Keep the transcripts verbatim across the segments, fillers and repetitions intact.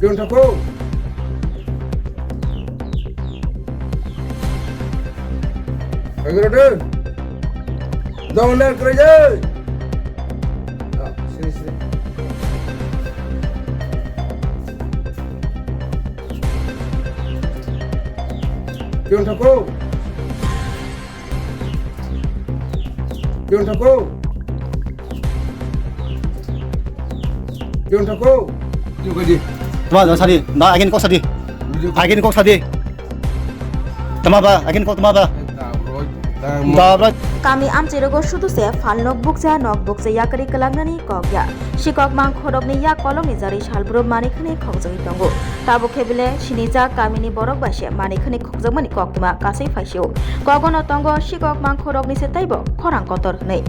Pion thako. Kagiro de. Dong ler kere jai. Ah, sini, sini. Pion thako. Pion thako. Pion thako. Video kadi. Tama da sadi. Da again kok sadi. Video kadi. Again kok sadi. Tama ba again kok tama ba. Da bro. Da bro. Kami amchirogo sudu se phalnok bukcha nok bukcha yakari kwlangnani kok ya. Sikok mangkhorokni yak kolokni jari salbrum manwi khwnwi khokjagwi tongo. Tabuk khe bile sinijak kamini borok bai se manwi khwnwi khokjakmani koktwma kasai phaisio. Kogono tongo sikok mangkhorokni se teibo khorang kotor hwnwi.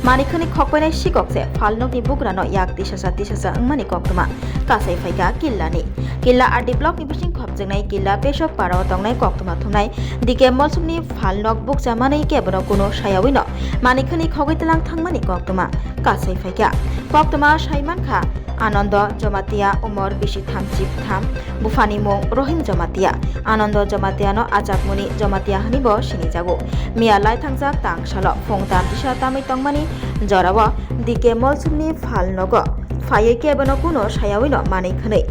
Manwi khwnwi khokpainai sikok se phalnokni bugrano yak tisasa tisasa wngmani koktwma kasai phaikha Killani. Killa R D blockni bising khopjaknai Killa Pesok parao tongnai koktwma thumnai D K Molsomni phalnok bukcha manwi kebono kuno sayawino manwi khwnwi khogwi tlang thangmani koktwma kasai phaikha. Koktwma sai mankha, Anando Jomatia, umor bisi thamchi tham, buphani mung Rohim Jomatia. Anando Jomatia no achakmuni Jomatia hwnwi bo sinijago. Miya laithangjak tang salo phung tamchisa tamwi tongmani jorao D K Molsomni phalnogo phaiwi kebono kuno sayawino manwi khwnwi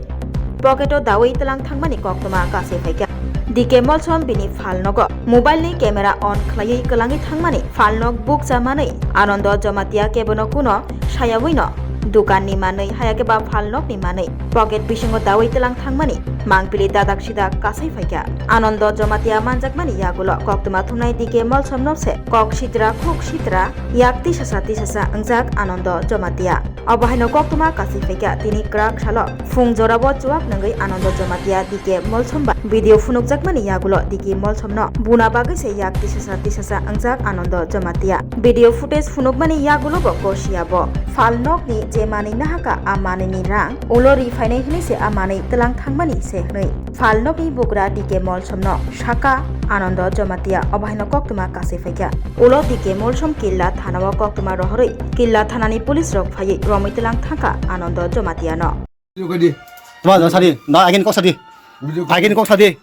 pocket o dawi tlang thangmani koktwma kasai phaikha. D K Molsom bini phalnogo mobile ni camera on khlaiwi kwlangwi thangmani phalnog bukcha manwi Anando Jomatia kebono kuno sayawino dukan ni manwi hayakhe ba phalnog ni manwi pocket bisingo dawi tlang thangmani mangpili dadak sidak kasai phaikha. Anando Jomatia manjakmani yagulo koktwma thumnai D K Molsom no se kok sitra khuk sitra yak tisasa tisasa wngjak Anando Jomatia. Obo haino koktwma kasai phaikha tini kwrak salo phung jorabo chuak nangwi Anando Jomatia D K Molsom ba video phunukjakmani yagulo D K Molsom no buna bagwi se yak tisasa tisasa wngjak Anando Jomatia. Video footage phunukmani yagulo bo kosia bo phalnokni je manwi nahaka a manwini rang ulo ri phainai hwnwi se a manwi tlang thangmani se hwnwi phalnokni bugra D K Molsom no saka Anando Jomatia obo haino koktwma kasai phaikha. Ulo D K Molsom Killa thanao koktwma rohorwi Killa thanani police rok phaiwi romwi tlang thangkha Anando Jomatia no. Video kadi. Tama da sadi, da again kok sadi. Video kadi. Again kok sadi.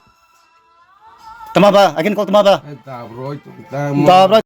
Tama ba, again kok tama ba. Eh, da bro, da mo. Da bro.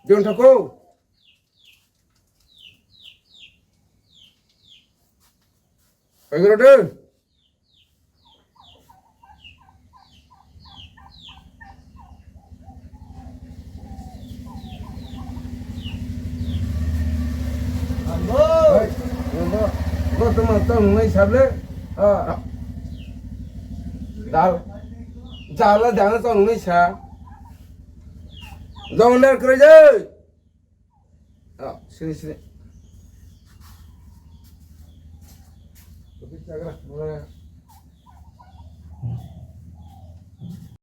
John Thakur. Kagiro de. Hei, bo, bo tongma tong nai sable. Ah. Dal. Jala jana tong nai sa. Jongler kwrwi de. Ah, sini, sini. Kopi chagra, mula.